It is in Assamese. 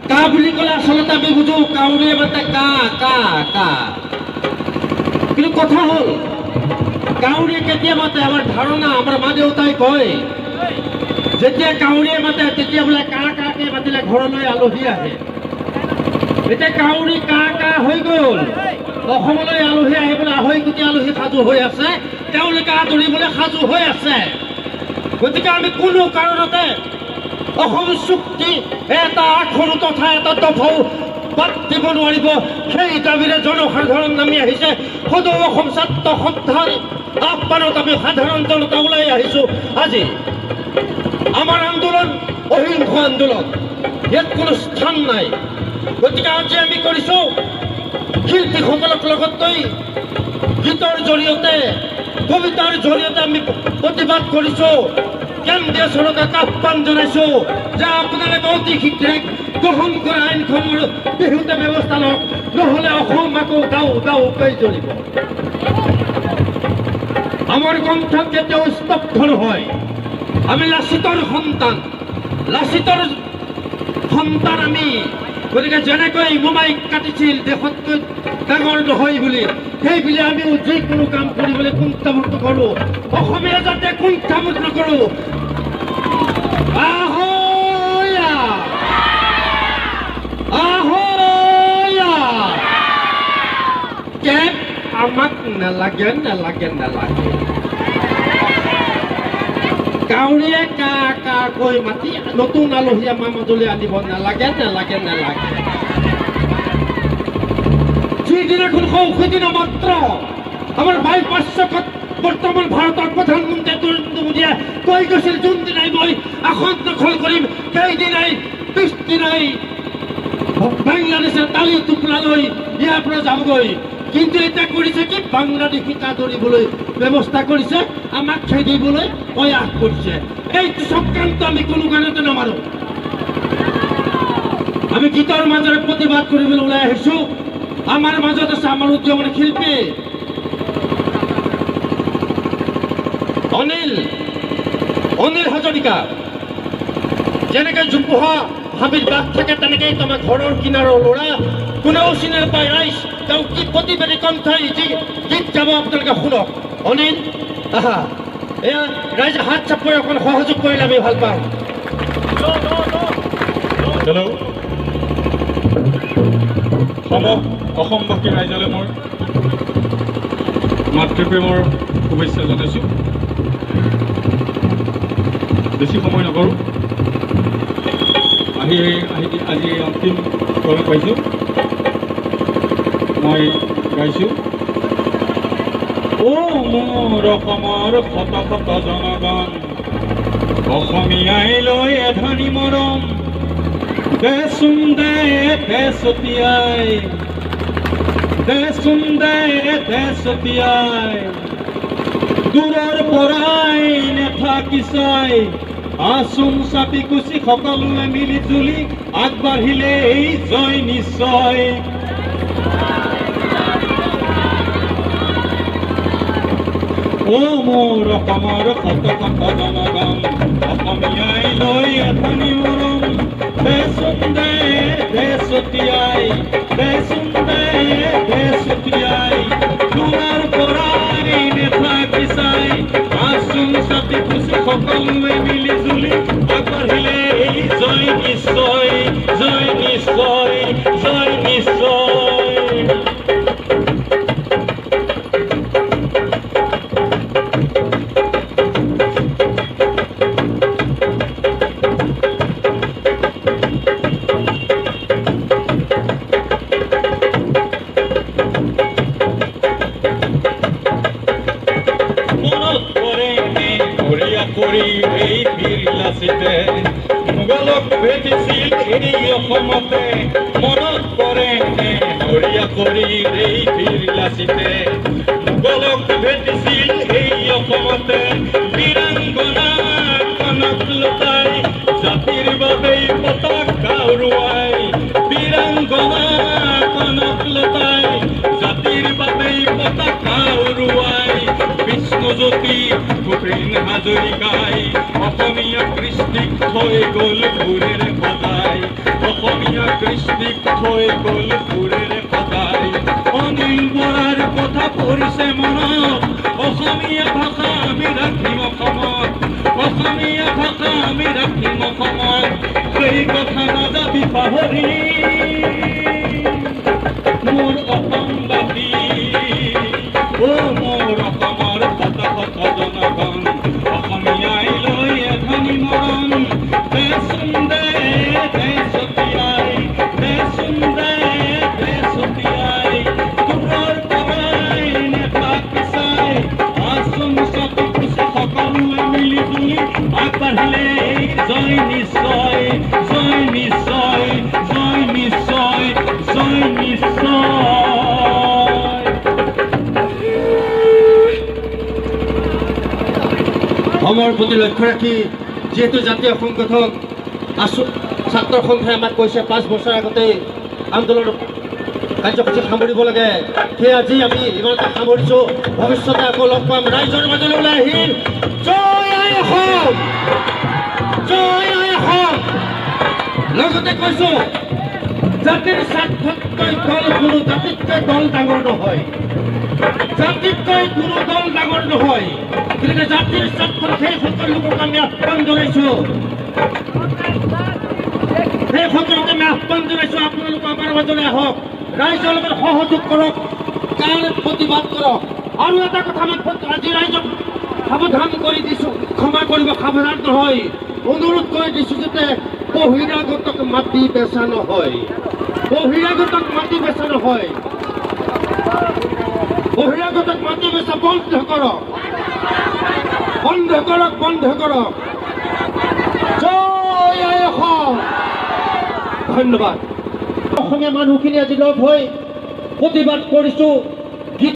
কা বুলি ক'লে আচলতে আমি বুজো কাউৰীয়ে মাতে কা কা কা, কিন্তু কথা হ'ল কাউৰীয়ে কেতিয়া মাতে? আমাৰ ধাৰণা, আমাৰ মা দেউতাই কয় যেতিয়া কাউৰীয়ে মাতে তেতিয়া বোলে কা কাকে মাতিলে ঘৰলৈ আলহী আহে। এতিয়া কাউৰী কা কা হৈ গ'ল, অসমলৈ আলহী আহিবলৈ 2.5 কোটি আলহী সাজু হৈ আছে, তেওঁলোকে আদৰিবলৈ সাজু হৈ আছে। গতিকে আমি কোনো কাৰণতে অসম চুক্তি এটা আখৰো তথা এটা দফাও বাদ দিব নোৱাৰিব। সেই দাবীৰে জনসাধাৰণ নামি আহিছে। সদৌ অসম ছাত্ৰ সন্থাৰ আহ্বানত আমি সাধাৰণ জনতা ওলাই আহিছোঁ। আজি আমাৰ আন্দোলন অহিংস আন্দোলন, ইয়াত কোনো স্থান নাই। গতিকে আজি আমি কৰিছোঁ শিল্পীসকলক লগত লৈ গীতৰ জৰিয়তে, কবিতাৰ জৰিয়তে আমি প্ৰতিবাদ কৰিছোঁ। কেন্দ্ৰীয় চৰকাৰক আহ্বান জনাইছোঁ যে আপোনালোকে অতি শীঘ্ৰে গ্ৰহণ কৰা আইনখনৰ বিৰুদ্ধে ব্যৱস্থা লওক, নহ'লে অসম আকৌ দাউ দাউকৈ জ্বলিব। আমাৰ কণ্ঠ কেতিয়াও স্তব্ধ নহয়। আমি লাচিতৰ সন্তান, লাচিতৰ সন্তান আমি। গতিকে যেনেকৈ মোমাইক কাটিছিল দেশতকৈ ডাঙৰ নহয় বুলি, সেইবুলি আমিও যিকোনো কাম কৰিবলৈ কুণ্ঠাবোধ নকৰোঁ। অসমীয়া যাতে কুণ্ঠাবোধ নকৰোঁ। কেব আমাক নালাগে, নালাগে, নালাগে। কাউৰীয়ে কা কা কৈ মাতি নতুন আলহী আমাৰ মাজলৈ আনিব নালাগে, নালাগে, নালাগে। যিদিনাখন কওঁ সেইদিনা মাত্ৰ আমাৰ বাইপাছ চকত বৰ্তমান ভাৰতৰ প্ৰধানমন্ত্ৰী নৰেন্দ্ৰ মোদীয়ে কৈ গৈছিল, যোনদিনাই মই আসন দখল কৰিম সেইদিনাই পিছদিনাই বাংলাদেশৰ তালি টোপোলা লৈ ইয়াৰ পৰা যাবগৈ। কিন্তু এতিয়া কৰিছে কি, বাংলাদেশীক আদৰিবলৈ ব্যৱস্থা কৰিছে, আমাক খেদিবলৈ প্ৰয়াস কৰিছে। এইটো চক্ৰান্ত আমি কোনো কাৰণতে নামানো। আমি গীতৰ মাজেৰে প্ৰতিবাদ কৰিবলৈ ওলাই আহিছোঁ। আমাৰ মাজত আছে আমাৰ উদীয়মান শিল্পী অনিল, অনিল হাজৰিকা। যেনেকৈ জোপোহা হাবিত বাঘ থাকে, তেনেকেই তোমাৰ ঘৰৰ কিনাৰৰ ল'ৰা, কোনেও চিনি নাপায় ৰাইজ, তেওঁ কি প্ৰতিবাদী কণ্ঠই যি গীত গাব আপোনালোকে শুনক। অনিল, আহা, এয়া ৰাইজে হাত চাপৰি অকণ সহযোগ কৰিলে আমি ভাল পাওঁ। হেল্ল', অসমবাসী ৰাইজলৈ মোৰ মাতৃপ্ৰেমৰ শুভেচ্ছা জনাইছোঁ। বেছি সময় নকৰোঁ, আহি আহি আজি অন্তিম ক্ৰমে পাইছোঁ। মই গাইছোঁ, অ' মোৰ অসমৰ শত শত জনগণ, অসমীয়াই লৈ এধানি মৰম, দেচোন দে দে চতিয়াই, দেচোন দে দে চতিয়াই, দূৰৰ পৰাই নেথাকি চাই, আচোন চাপি কুচি সকলোৱে মিলি জুলি আগবাঢ়িলে এই জয় নিশ্চয়। অ মোৰ অসমৰ শত শত জনগণ, অসমীয়াই লৈ এধানি মৰম, দেচোন দে দে চতিয়াই, দেচোন দে দে চতিয়াই, দূৰৰ পৰাই নেথাকি চাই, আচোন চাপি কুচি সকলোৱে মিলি জুলি আগবাঢ়িলে এই জয় নিশ্চয়, জয় নিশ্চয়, জয় নিশ্চয়। মোগলক ভেটিছিল এই অসমতে, মনত পৰে নৰিয়া কৰি এই বীৰ লাচিতে, মোগলক ভেটিছিল এই অসমতে, বীৰাংগনা কনক লতাই জাতিৰ বাবেই পতাকা উৰুৱাই, বীৰাংগনা কনক লতাই জাতিৰ বাবেই পতাকা উৰুৱাই, বিষ্ণুজ্যোতি ভূপেন হাজৰিকাই অসমীয়া কৃষ্টিক থৈ গ'ল সুৰেৰে সজাই, অসমীয়া কৃষ্টিক থৈ গ'ল সুৰেৰে সজাই। অনিল বৰাৰ কথা পৰিছে মনত, অসমীয়া ভাষা আমি ৰাখিম অসমত, অসমীয়া ভাষা আমি ৰাখিম অসমত, সেই কথা নাযাবি পাহৰি মোৰ অসমবাসী। অ মোৰ অসমৰ শত শত জনগণ, অসমীয়াই লৈ এধানি মৰণ। দেচোন দে দে ছটিয়াই, দেচোন দে দে ছটিয়াই, দূৰৰ পৰাই নেথাক চাই। আচোন চকু সকলোৱে মিলি জুলি আগবাঢ়িলে জয় নিশ্চয়, জয় নিশ্চয়, জয় নিশ্চয়, জয় নিশ্চয়। সময়ৰ প্ৰতি লক্ষ্য ৰাখি যিহেতু জাতীয় সংগঠন আছু ছাত্ৰ সন্থাই আমাক কৈছে 5 বছৰ আগতে আন্দোলন কাৰ্যসূচী সামৰিব লাগে, সেয়ে আজি আমি ইমানতে সামৰিছোঁ। ভৱিষ্যতে আকৌ লগ পাম, ৰাইজৰ মাজলৈ ওলাই আহিম। জয় আই অসম, জয় আই অসম। লগতে কৈছোঁ, জাতিৰ স্বাৰ্থতকৈ দল কোনো জাতিতকৈ দল ডাঙৰ নহয়, জাতিতকৈ কোনো দল ডাঙৰ নহয়। গতিকে জাতিৰ স্বাৰ্থত সেইসকল লোকক আমি আহ্বান জনাইছোঁ, সেইসকলক আমি আহ্বান জনাইছোঁ, আপোনালোক আমাৰ মাজলৈ আহক, ৰাইজৰ লগত সহযোগ কৰক, কাৰ প্ৰতিবাদ কৰক। আৰু এটা কথা মই আজি ৰাইজক সাৱধান কৰি দিছোঁ, ক্ষমা কৰিব, সাৱধান নহয়, অনুৰোধ কৰি দিছোঁ যাতে বহিৰাগতক মাটি বেচা নহয়, বহিৰাগতক মাটি বেচা নহয়, বহিৰাগতক মাটি বেচা বন্ধ কৰক, বন্ধ কৰক, বন্ধ কৰক। জয় আই অসম। ধন্যবাদ। অসমীয়া মানুহখিনি আজি লগ হৈ প্ৰতিবাদ কৰিছোঁ।